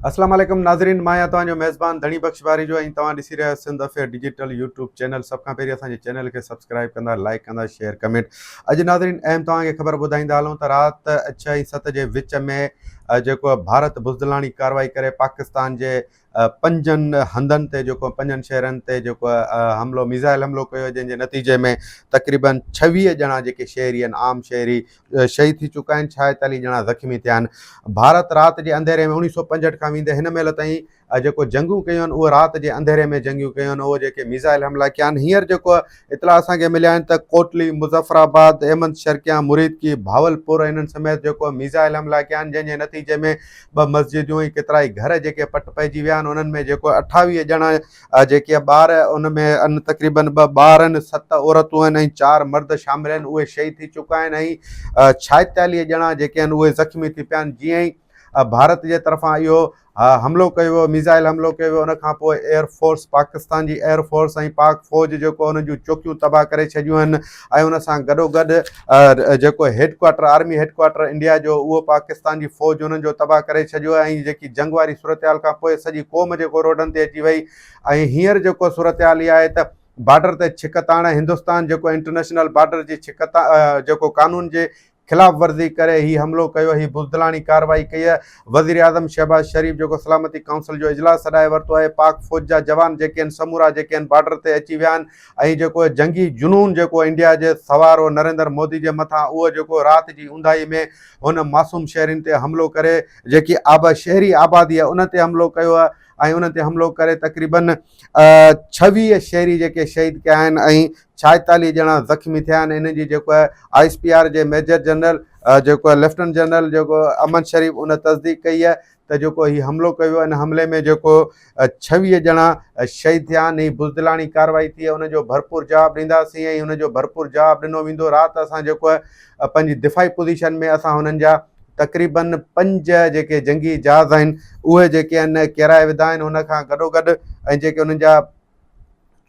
اسلام عليڪم ناظرين مان آهيان توهان جو ميزبان ڌڻي بخش باريجو ۽ توهان ڏسي رهيا آهيو Sindh affair digital YouTube channel سڀ کان پهرين اسان جي چينل کي سبسڪرائب ڪندا لائڪ ڪندا شيئر ڪمينٽ اڄ ناظرين اهم توهان کي خبر ٻڌائيندا هلون ته رات 6 ۽ 7 جي وچ ۾ جيڪو ڀارت بزدلاڻي ڪارروائي ڪري پاڪستان جي پنجن هنڌن تي جيڪو پنجن شهرن تي جيڪو حملو ميزائل حملو ڪيو جنهن جي نتيجي ۾ تقريبن 26 ڄڻا جيڪي شهري آهن عام شهري شهيد ٿي چڪا آهن 46 ڄڻا زخمي ٿيا آهن ڀارت رات جي انڌيري ۾ 1965 کان ويندي هن مهل تائين جيڪو جنگون ڪيون آهن اهي رات جي انڌيري ۾ جنگيون ڪيون آهن اهي جيڪي ميزائل حملا ڪيا آهن هينئر جيڪو اطلاع اسان کي مليا آهن ته ڪوٽلي، مظفر آباد، احمد شرقيان، مريدڪي، بھاولپور انهن سميت جيڪو ميزائل حملا ڪيا آهن جنهن جي نتيجي ۾ ٻه مسجديون ۽ ڪيترائي گهر جيڪي پٽ پئجي ويا آهن انهن ۾ جيڪو 28 ڄڻا جيڪي ٻار ان ۾ ان تقريبن ٻه ٻار آهن ست عورتون آهن ۽ چار مرد شامل آهن اهي شهيد ٿي چڪا آهن ۽ 46 ڄڻا جيڪي آهن اهي زخمي ٿي پيا آهن جيئن ئي ڀارت جي طرفان اهو حملو ڪيو ويو، ميزائل حملو ڪيو ويو، ان کان پوء ايئر فورس پاڪستان جي ايئر فورس ۽ پاڪ فوج جيڪو انهن جون چوڪيون تباهه ڪري ڇڏيون آهن ۽ ان سان گڏوگڏ جيڪو head quarter army head quarter India جو اهو پاڪستان جي فوج انهن جو تباهه ڪري ڇڏيو آهي ۽ جيڪي جنگ واري صورتحال کان پوء سڄي قوم جيڪو روڊن تي اچي وئي ۽ هينئر جيڪو صورتحال اها آهي ته بارڊر تي ڇڪتاڻ هندستان جيڪو انٽرنيشنل بارڊر جي ڇڪتاڻ جيڪو قانون جي خلاف ورزي ڪري هي حملو ڪيو، هي بزدلاڻي ڪارروائي ڪئي آهي، وزيراعظم شهباز شريف جيڪو سلامتي ڪائونسل جو اجلاس سڏائي ورتو آهي، پاڪ فوج جا جوان جيڪي آهن سمورا جيڪي آهن بارڊر تي اچي ويا آهن ۽ جيڪو جنگي جنون جيڪو انڊيا جي سوار هو نريندر مودي جي مٿان اهو جيڪو رات جي اونداهي ۾ هن معصوم شهرين تي حملو ڪري جيڪي آب شهري آبادي آهي ان تي حملو ڪيو آهي ۽ انهن تي حملو ڪري تقريبن 26 شهري جيڪي شهيد ڪيا آهن ۽ 46 ڄڻا زخمي ٿيا آهن انهن جي جيڪو آهي I S P R جي ميجر جنرل جيڪو آهي ليفٽنٽ جنرل جيڪو امن شريف ان تصديق ڪئي آهي ته جيڪو هي حملو ڪيو ويو ان حملي ۾ جيڪو 26 ڄڻا شهيد ٿيا آهن هي بزدلاڻي ڪارروائي ٿي ان جو ڀرپور جواب ڏينداسين ۽ ان جو ڀرپور جواب ڏنو ويندو رات اسان جيڪو آهي پنهنجي دفاعي پوزيشن ۾ اسان هنن جا تقريبن پنج جيڪي جنگي جهاز آهن اهي جيڪي آهن ڪيرائي وڌا آهن ان کان گڏو گڏ ۽ جيڪي انهن جا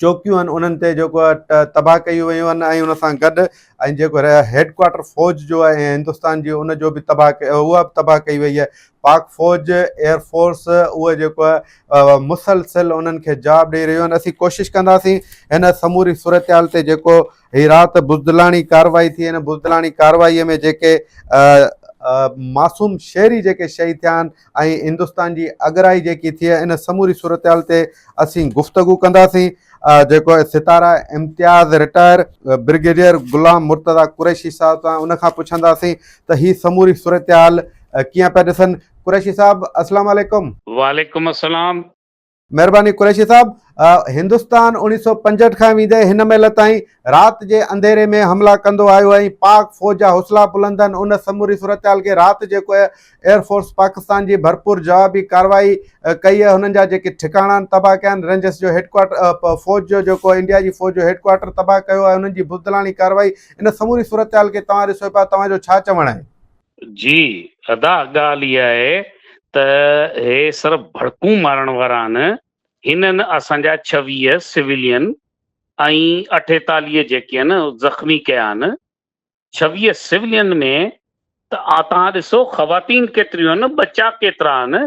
چوڪيون آهن انهن تي جيڪو تباهه ڪيون ويون آهن ۽ ان سان گڏ ۽ جيڪو هيڊ ڪوارٽر فوج جو آهي ۽ هندستان جي ان جو به تباهه اها به تباهه ڪئي وئي آهي پاڪ فوج ايئر فورس اهي جيڪو آهي مسلسل انهن کي جواب ڏئي رهيون آهن اسين ڪوشش ڪنداسين هن سموري صورتحال تي جيڪو هي رات بزدلاڻي ڪارروائي ٿي ان بزدلاڻي ڪارروائي ۾ جيڪي معصوم شهري جيڪي شهيد ٿيا آهن ۽ هندستان جي اڳرائي جيڪي ٿي ان سموري صورتحال تي اسين گفتگو ڪنداسين جيڪو ستاره امتياز رٽائر برگيڊيئر غلام مرتضيٰ قريشي صاحب سان ان کان پڇنداسين ته هي سموري صورتحال ڪيئن پيا ڏسن قريشي صاحب السلام عليڪم. وعليڪم السلام. مهرباني قريشي صاحب هندستان 1965 کان ويندي هن مهل تائين رات جي انڌيري ۾ حملا ڪندو آيو ۽ پاڪ فوج جا حوصلا بلند آهن ان سموري صورتحال کي رات جيڪو ايئر فورس پاڪستان جي ڀرپور جوابي ڪارروائي ڪئي آهي هنن جا جيڪي ٺڪاڻا آهن تباهه ڪيا آهن رينجرس جو هيڊ ڪوارٽر فوج جو جيڪو انڊيا جي فوج جو هيڊ ڪوارٽر تباهه ڪيو آهي انهن جي بزدلاڻي ڪارروائي ان سموري صورتحال کي توهان ڏسو پيا توهان جو ڇا چوڻ آهي؟ جي ادا ڳالهه اها آهي ته هي صرف ڀڙڪون مارڻ وارا آهن هنن اسان جا 26 سويلين ۽ 48 جيڪي آهن زخمي ڪيا آهن 26 سويلين ۾ ته توهان ڏسو خواتين ڪيتريون آهن ٻچا ڪيترا آهن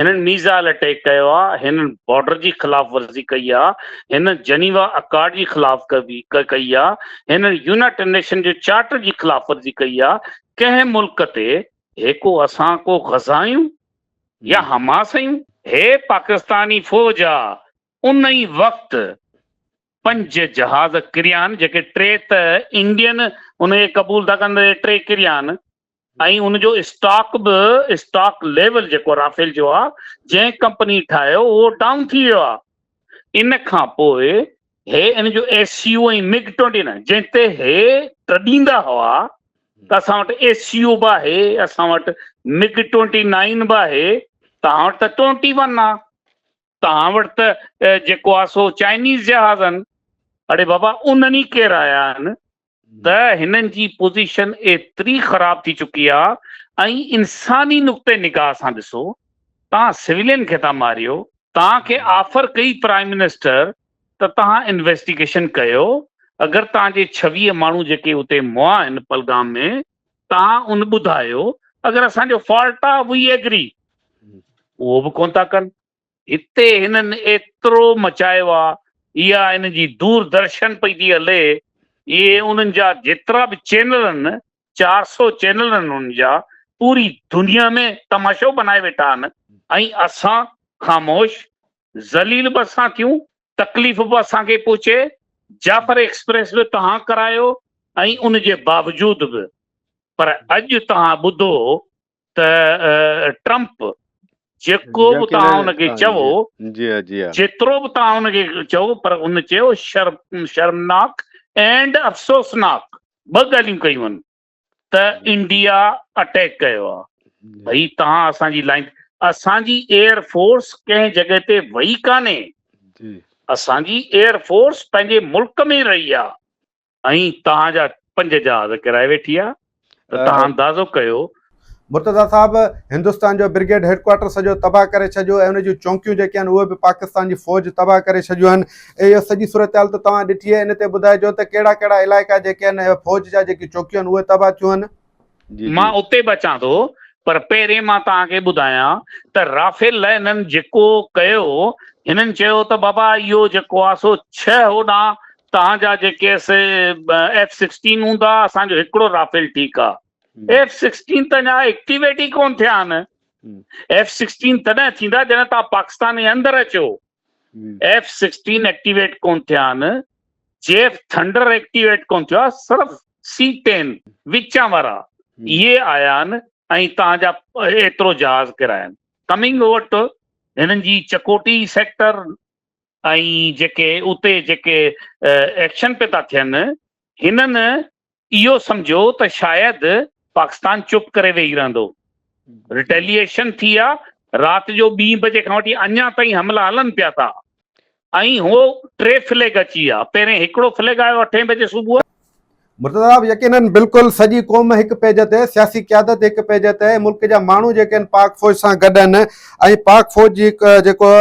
هنن ميزائل اٽيڪ ڪيو آهي هنن بارڊر جي خلاف ورزي ڪئي آهي هنن جنيوا اڪارڊ جي خلاف ڪئي آهي هنن يونائيٽڊ نيشن جي چارٽر جي خلاف ورزي ڪئي آهي ڪنهن ملڪ تي هي ڪو اسان ڪو غزه آهيون يا حماس آهيون هي پاڪستاني فوج آ ان ئي وقت پنج جهاز ڪريا آهن جيڪي ٽي ته انڊين ان کي قبول ٿا ڪن ته ٽي ڪريا آهن ۽ ان جو اسٽاڪ به اسٽاڪ ليول جيڪو رافيل جو آ جنهن ڪمپني ٺاهيو اهو ڊائون ٿي ويو آ ان کان پوء هي ان جو S U ۽ MiG twenty nine جنهن تي هي ٽڏيندا هئا ته اسان وٽ ايس يو به آهي اسان وٽ مگ ٽوئنٽي نائن به آهي توهان وٽ ته ٽوئنٽي ون آ توهان وٽ ته جيڪو آ سو چائنيز جهاز آهن اڙي بابا انهن ئي ڪيرايا آهن ته هنن جي پوزيشن ايتري خراب ٿي چڪي آ ۽ انساني نقطه نگاهه سان ڏسو توهان سويلين کي ٿا ماريو توهان کي آفر ڪئي پرائم منسٽر ته توهان انويسٽيگيشن ڪيو اگر توهان جي 26 ماڻهو جيڪي اتي مئا آهن پلگام ۾ توهان ان ٻڌايو اگر اسان جو فالٽ آ وي ايگري. اهو به ڪونه ٿا ڪن. هتي هنن ايترو مچايو آ، اها هن جي دور درشن پئي ٿي هلي، اهي انهن جا جيترا به چينل آهن، 400 چينل آهن انهن جا، پوري دنيا ۾ تماشو بنائي ويٺا آهن ۽ اسان خاموش، ذليل به اسان ٿيون، تڪليف به اسان کي پهچي، جعفر ايڪسپريس به توهان ڪرايو ۽ ان جي باوجود به پر اڄ توهان ٻڌو ته ٽرمپ جيڪو به توهان ان کي چئو، جيترو به توهان ان کي چئو پر ان چيو شرمناڪ اينڊ افسوسناڪ ٻه ڳالهيون ڪيون آهن ته انڊيا اٽيڪ ڪيو آهي. ڀئي توهان اسان جي لائن اسان جي ايئر فورس ڪنهن جڳهه تي وئي ڪانهي، اسان جي ايئر فورس پنهنجي ملڪ ۾ رهي آهي. ۽ توهان جا پنج جهاز ڪيرائي ويٺي آ ته توهان اندازو ڪيو. مرتضيٰ صاحب هندستان جو برگيڊ هيڊ ڪوارٽر سڄو تباهه ڪري ڇڏيو ۽ ان جون چونڪيون جيڪي آهن اهي به پاڪستان جي فوج تباهه ڪري ڇڏيون آهن اهو سڄي صورتحال ته توهان ڏٺي آهي ان تي ٻڌائجو ته ڪهڙا ڪهڙا علائقا جيڪي آهن فوج جا جيڪي چوڪيون آهن اهي تباهه ٿيون آهن. مان اتي به اچان ٿو پر پهرين مان توهان کي ٻڌايان ته رافيل لاء هنن جيڪو ڪيو هنن چيو ته بابا اهو جيڪو آهي سو ڇهه هوڏانهن توهان جا جيڪي سي ايف سڪسٽين هوندا اسان جو هڪڙو رافيل ٺيڪ آهي ايف سڪسٽين ته اڃا ايڪٽيويٽ ئي ڪون ٿيا آهن ايف سڪسٽين تڏهن ٿيندا جڏهن توهان پاڪستان جي اندر اچو ايف سڪسٽين ايڪٽيويٽ ڪون ٿيا آهن جيف ٿنڊر ايڪٽيويٽ ڪون ٿيو آهي صرف سي ٽين وچان وارا اهي آيا آهن ۽ توهان جا ايترو جهاز ڪرايا آهن ڪمنگ اوور ٽو هنن جي چڪوٽي سيڪٽر ۽ جيڪي اتي جيڪي ايڪشن پي ٿا ٿين هنن اهو سمجهيو ته شايد پاڪستان چپ ڪري ويهي رهندو. ريٽيليئيشن ٿي آ، رات جو ٻين بجي کان وٺي اڃا تائين حملا هلن پيا ٿا ۽ هو ٽي فليگ اچي ويا، پهرين هڪڙو فليگ آيو اٺين بجي صبح. مرتضيٰ صاحب يقينن بلڪل سڄي قوم هڪ پيج تي، سياسي قيادت هڪ پيج تي، ملڪ جا ماڻهو جيڪي آهن پاڪ فوج سان گڏ آهن ۽ پاڪ فوج جي جيڪو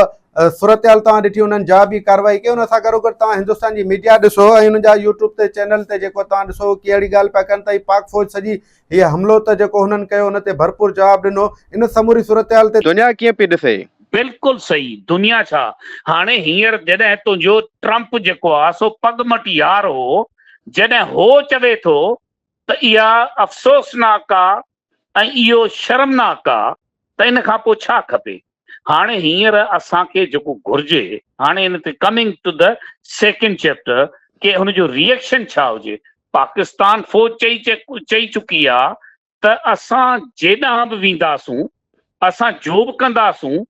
صورتحال توهان ڏٺي انهن جا به ڪارروائي ڪئي ان سان گڏوگڏ توهان هندستان جي ميڊيا ڏسو ۽ انهن جا يوٽيوب تي چينل تي جيڪو توهان ڏسو ڪي اهڙي ڳالهه پيا ڪن ته هي پاڪ فوج سڄي هي حملو ته جيڪو هنن ڪيو ان تي ڀرپور جواب ڏنو ان سموري صورتحال تي دنيا ڪيئن پئي ڏسي؟ بلڪل صحيح دنيا ڇا هاڻي هينئر جڏهن تنهنجو ٽرمپ جيڪو آ سو پڳ مٽ يار هو جڏهن هو چوي ٿو ته اها افسوسناڪ آ ۽ اهو شرمناڪ آ ته ان کان پوء ڇا کپي هاڻي هينئر اسان کي جيڪو گهرجي هاڻي ان تي coming to the second chapter ڪي هن جو ريئڪشن ڇا هجي پاڪستان فوج چئي چئي چڪي آ ته اسان جيڏانهن به وينداسون اسان جو به ڪنداسون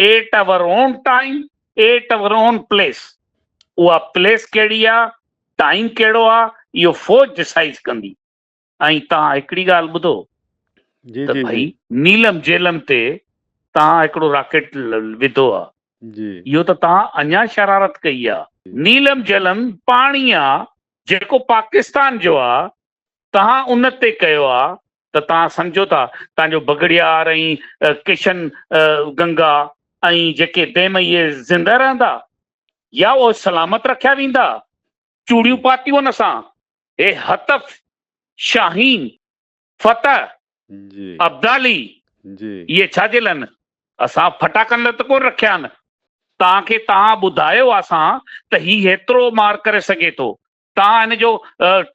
at our own time at our own place اها پليس ڪهڙي آ ٽائيم ڪهڙو آ اهو فوج ڊسائيڊ ڪندي ۽ توهان هڪڙي ڳالهه ٻڌو جي ته جي ڀئي جي نيلم جيلم تي توهان هڪڙو راڪيٽ وڌو آ جي اهو ته توهان اڃا شرارت ڪئي آ نيلم جيلم پاڻي آ جيڪو پاڪستان جو آ توهان ان تي ڪيو آ ته توهان سمجهو ٿا توهان جو بگڙيار ۽ ڪشن گنگا ۽ جيڪي ڊيم اهي زنده رهندا يا اهي سلامت رکيا ويندا چوڙيون پاتيون ان سان هي هتف، شاهين، فتح، جي ابدالي جي اهي ڇا جي لن؟ اسان ڦٽاڪن لاء ته ڪونه رکيا آهن. توهان کي توهان ٻڌايو اسان ته هي هيترو مار ڪري سگهي ٿو. توهان هن جو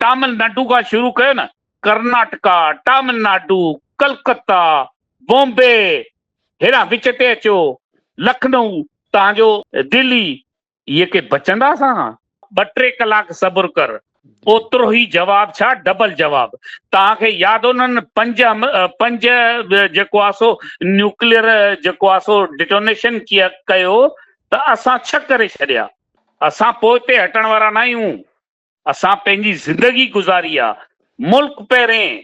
ٽامل ناڊو کان شروع ڪيو نه، ڪرناٽڪا، ٽامل ناڊو، ڪلڪتا، بومبي، هيڏانهن وچ تي اچو، لکنؤ، توهان جو دلي، اهي ڪي بچندا اسان کان؟ ٻه ٽي ڪلاڪ صبر ڪر، اوترو ئي جواب ڇا ڊبل جواب. توهان کي ياد انهن پنج پنج جيڪو آ سو نيوڪليئر جيڪو آ سو ڊيٽونيشن ڪيو ته اسان ڇهه ڪري ڇڏيا. اسان پوئتي هٽڻ وارا ناهيون. اسان پنهنجي زندگي گذاري آ ملڪ پهرين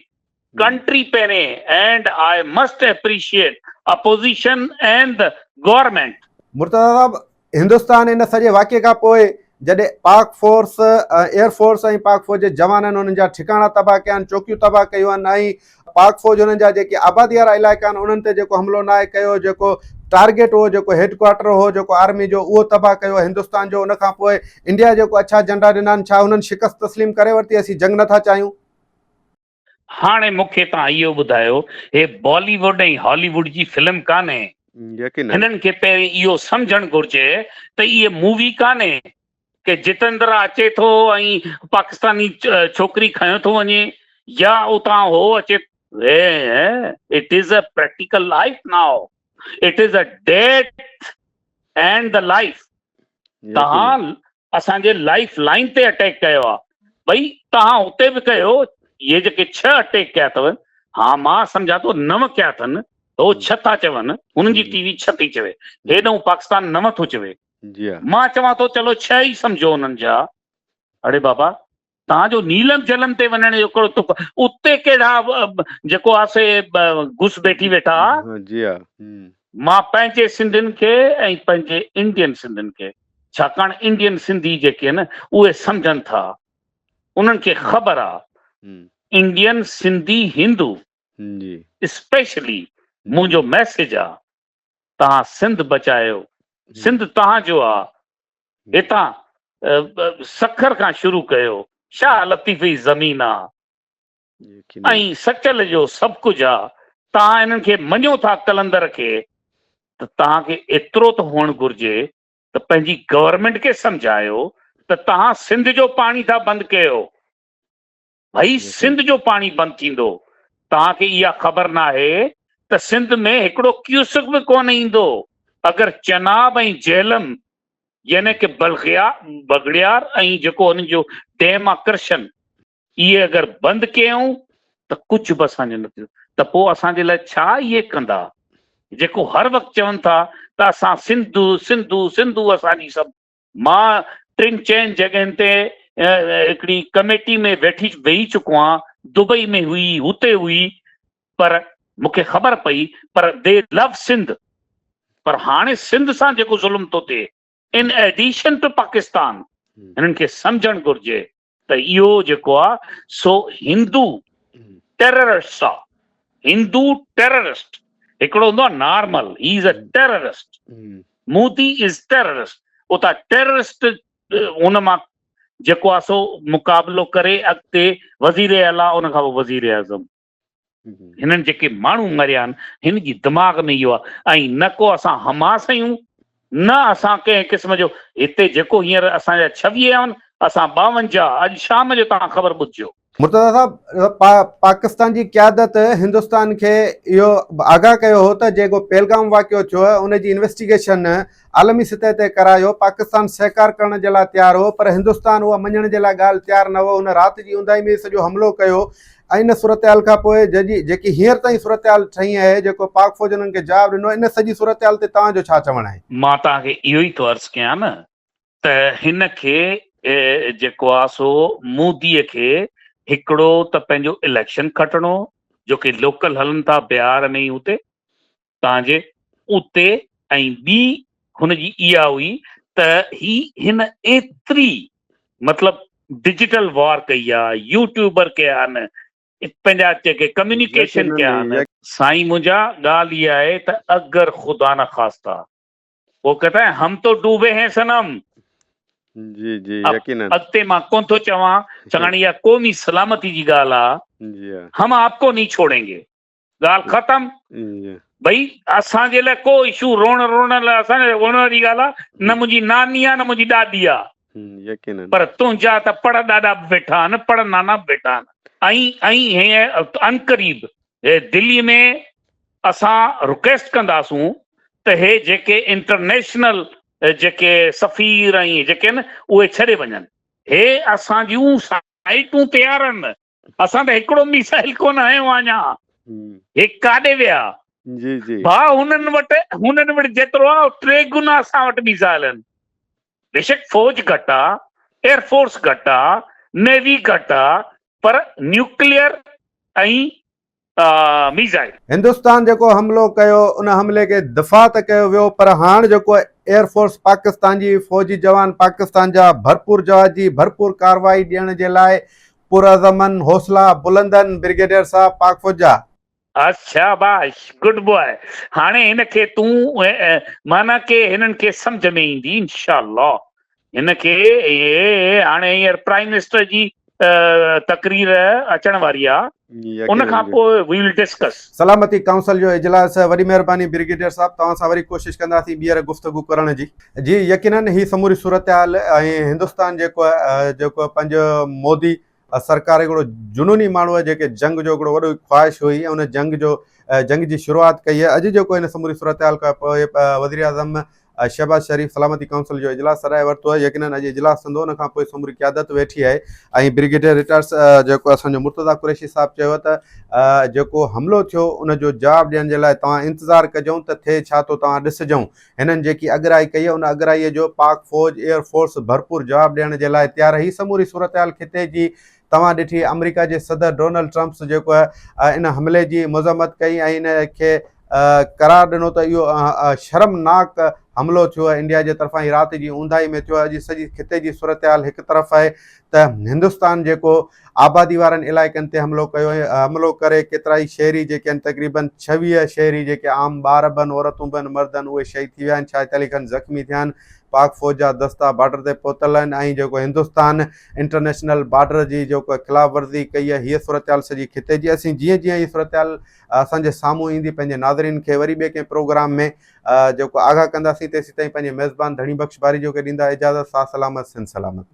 ڪنٽري پهرين and I must appreciate opposition and government. Murtaza صاحب هندستان ان سڄي واقعي کان پوء جڏهن پاڪ فورس ايئر فورس ۽ پاڪ فوج جي جوانن انهن جا ٺڪاڻا تباهه ڪيا آهن چوڪيون تباهه ڪيون آهن ۽ پاڪ فوج انهن جا جيڪي آبادي وارا علائقا آهن انهن تي جيڪو حملو ناهي ڪيو جيڪو ٽارگيٽ هو جيڪو هيڊ ڪوارٽر هو جيڪو آرمي جو اهو تباهه ڪيو هندستان جو ان کان پوء انڊيا جيڪو اڇا جهنڊا ڏنا آهن ڇا هنن شڪست تسليم ڪري ورتي اسين جنگ نٿا چاهيون. هاڻي مون کي توهان اهو ٻڌايو هي بالي ووڊ ۽ هالي ووڊ جي فلم ڪانهي. يقينن. هنن کي پهرين اهو سمجهڻ گهرجي ته اهي مووي ڪانهي ڪي جتندر اچي ٿو ۽ پاڪستاني ڇوڪري کنيو ٿو وڃي يا اتان هو اچي it is a practical life now it is a death and the life توهان اسان جي لائف لائن تي اٽيڪ ڪيو آ ڀئي توهان اتي به ڪيو اهي جيڪي ڇهه اٽيڪ ڪيا اٿو ها مان سمجهان ٿو نو ڪيا اٿن هو ڇهه ٿا چون انهن جي ٽي وي ڇهه ٿي چوي هيڏئون پاڪستان نو ٿو چوي مان چوان ٿو چلو ڇهه ئي سمجهو انهن جا اڙي بابا توهان جو نيلم جهلم تي وڃڻ جو ڪهڙو تڪ اتي ڪهڙا جيڪو آ سي گس بيٺي ويٺا آ. جي ها. مان پنهنجي سنڌين کي ۽ پنهنجي انڊين سنڌين کي ڇاڪاڻ انڊين سنڌي جيڪي آهن اهي سمجهن ٿا انهن کي خبر آ انڊين سنڌي هندو اسپيشلي منهنجو ميسيج آ توهان سنڌ بچايو سنڌ توهان جو آ هتان سکر کان شروع ڪيو، شاهه لطيف جي زمين آ ۽ سچل جو سڀ ڪجهه آ، توهان انهن کي مڃو ٿا قلندر کي ته توهان کي ايترو ته هئڻ گهرجي ته پنهنجي گورنمينٽ کي سمجهايو ته توهان سنڌ جو پاڻي ٿا بند ڪيو. ڀئي سنڌ جو پاڻي بند ٿيندو، توهان کي اها خبر ناهي ته سنڌ ۾ هڪڙو ڪيوسڪ به ڪونه ايندو، اگر چناب ۽ جهلم يعني ڪه بلغيا بگڙيار ۽ جيڪو انهن جو ڊيم آ ڪرشن اهي اگر بند ڪيائون ته ڪجهه به اسان جو نه ٿيندو ته پوء اسان جي لاء ڇا اهي ڪندا جيڪو هر وقت چون ٿا ته اسان سنڌو سنڌو سنڌو اسان جي سڀ مان ٽن چئن جڳهين تي هڪڙي ڪميٽي ۾ ويٺي ويهي چڪو آهيان، دبئي ۾ هئي، هتي هئي، پر مون کي خبر پئي پر the لو سنڌ پر هاڻي سنڌ سان جيڪو ظلم ٿو ٿئي ان ايڊيشن ٽو پاڪستان هنن کي سمجهڻ گهرجي ته اهو جيڪو آ سو هندو ٽيررسٽ آ هندو ٽيررسٽ هڪڙو هوندو آ normal he is a terrorist Modi is terrorist اتان ٽيررسٽ ان مان جيڪو آ سو مقابلو ڪري اڳتي وزير اعليٰ ان کان پوء وزير اعظم هنن جيڪي ماڻهو مريا آهن هن جي دماغ ۾ اهو آهي ۽ نه ڪو اسان حماس آهيون نه اسان ڪنهن قسم جو هتي جيڪو هينئر اسان جا 26 آهن اسان 52 اڄ شام جو توهان خبر ٻڌجو. مرتضيٰ صاحب پاڪستان جي قيادت هندستان کي اهو آگاهه ڪيو هو ته جيڪو پهلگام واقعو ٿيو ان جي انويسٽيگيشن عالمي سطح تي ڪرايو، پاڪستان سهڪار ڪرڻ جي لاء تيار هو پر هندستان اها مڃڻ جي لاء ڳالهه تيار نه هو، هن رات جي اونداهي ۾ ئي سڄو حملو ڪيو ۽ ان صورتحال کان پوء جيڪي هينئر تائين صورتحال ٺهي آهي جيڪو پاڪ فوج انهن کي جواب ڏنو ان سڄي صورتحال تي توهان جو ڇا چوڻ آهي؟ مان توهان کي اهو ئي ٿو عرض ڪيان نه ته هن کي جيڪو آ سو مودي کي هڪڙو ته پنهنجو اليڪشن کٽڻو جو ڪي لوڪل هلن ٿا بهار ۾ ئي اتي توهان جي اتي ۽ ٻي هن جي اها هئي ته هي هن ايتري مطلب ڊجيٽل وار ڪئي آ يوٽيوبر ڪيا آهن پنهنجا جيڪي ڪميونيڪيشن ڪيا آهن. سائين منهنجا ڳالهه اها آهي ته اگر خدا نخواسته وہ کهتا هي هم تو ڊوبي هين صنم. جي جي يقينن. اڳتي مان ڪونه ٿو چوان ڇاڪاڻ اها قومي سلامتي جي ڳالهه آ. جي ها. هم آپ ڪو نهين ڇوڙين گي. ڳالهه ختم. ڀئي اسان جي لاء ڪو اشو روئڻ روئڻ لاء اسان جي روئڻ واري ڳالهه آ نه منهنجي ناني آ نه منهنجي ڏاڏي آ. يقينن. پر تنهنجا ته پڙ ڏاڏا به ويٺا آهن پڙ نانا به ويٺا آهن. ۽ ۽ هيئن عنقريب هي دلي ۾ اسان رڪويسٽ ڪنداسون ته هي جيڪي انٽرنيشنل جيڪي سفير ۽ جيڪي آهن اهي ڇڏي وڃن. هي اسان جون سائيٽون تيار آهن. اسان ته هڪڙو ميسائل ڪونه هنيو آ اڃا. هي ڪاڏي ويا؟ جي جي. ڀاء هنن وٽ هنن وٽ جيترو آ ٽي گنا اسان وٽ ميسائل آهن. بيشڪ فوج گهٽ آ، ايئر فورس گهٽ آ، نيوي گهٽ آ پر نيوڪليئر ۽ ميزائل. هندستان جيڪو حملو ڪيو ان حملي کي دفاع ته ڪيو ويو پر هاڻ جيڪو ايئر فورس پاڪستان جي فوجي جوان پاڪستان جا ڀرپور جواز جي ڀرپور ڪارروائي ڏيڻ جي لاء پرعزمن حوصلا بلندن برگيڊيئر صاحب پاڪ فوج جا. شاباش گڊ بواء هاڻي هن کي تون معنيٰ ڪي هنن کي سمجهه ۾ ايندي انشاء الله هن کي هاڻي هينئر پرائم منسٽر جي تقرير اچڻ واري آ. ان کان پوء وي will discuss. سلامتي ڪائونسل جو اجلاس، وڏي مهرباني برگيڊيئر صاحب توهان سان وري ڪوشش ڪنداسين ٻيهر گفتگو ڪرڻ جي. جي يقينن هي سموري صورتحال ۽ هندستان جيڪو جيڪو پنهنجو مودي سرڪار هڪڙو جنوني ماڻهو آهي جيڪي جنگ جو هڪڙو وڏو خواهش هئي ۽ ان جنگ جو جنگ جي شروعات ڪئي آهي اڄ جيڪو هن سموري صورتحال کان پوء وزيراعظم شهباز شريف سلامتي ڪائونسل جو اجلاس سڏائي ورتو آهي يقينن اڄ اجلاس ٿيندو ان کان پوء سموري قيادت ويٺي آهي ۽ برگيڊيئر رٽائرس جيڪو اسان جو مرتضيٰ قريشي صاحب چيو ته جيڪو حملو ٿيو ان جو جواب ڏيڻ جي لاء توهان انتظار ڪجو ته ٿئي ڇا ٿو توهان ڏسجو هنن جيڪي اڳرائي ڪئي ان اڳرائي جو پاڪ فوج ايئر فورس ڀرپور جواب ڏيڻ جي لاء تيار هي سموري صورتحال خطي جي توهان ڏٺي آمريڪا جي صدر ڊونلڊ ٽرمپس جيڪو آهي ان حملي جي مذمت ڪئي ۽ ان کي قرار ڏنو ته اهو شرمناڪ حملو ٿيو آهي انڊيا جي طرفان هي رات جي اونداهي ۾ ٿيو آهي اڄ سڄي خطي جي صورتحال هڪ طرف آهي ته هندستان جيڪو آبادي وارن علائقن تي حملو ڪيو ۽ حملو ڪري ڪيترائي شهري جيڪي آهن تقريبن 26 شهري جيڪي عام ٻار به آهن عورتون به آهن مرد آهن اهي شهيد ٿي ويا آهن 46 کن زخمي ٿيا آهن پاڪ فوج جا دستا بارڊر تي پهتل آهن ۽ جيڪو هندستان انٽرنيشنل بارڊر جي جيڪو خلاف ورزي ڪئي آهي هيء صورتحال سڄي خطي جي اسين جيئن جيئن هي صورتحال اسان جي سامهون ايندي پنهنجي ناظرين کي وري ٻئي ڪنهن پروگرام ۾ جيڪو آگاهه ڪنداسين تيسين تائين پنهنجي ميزبان ڌڻي بخش باريجو کي ڏيندا اجازت ساھ سلامت سنڌ سلامت.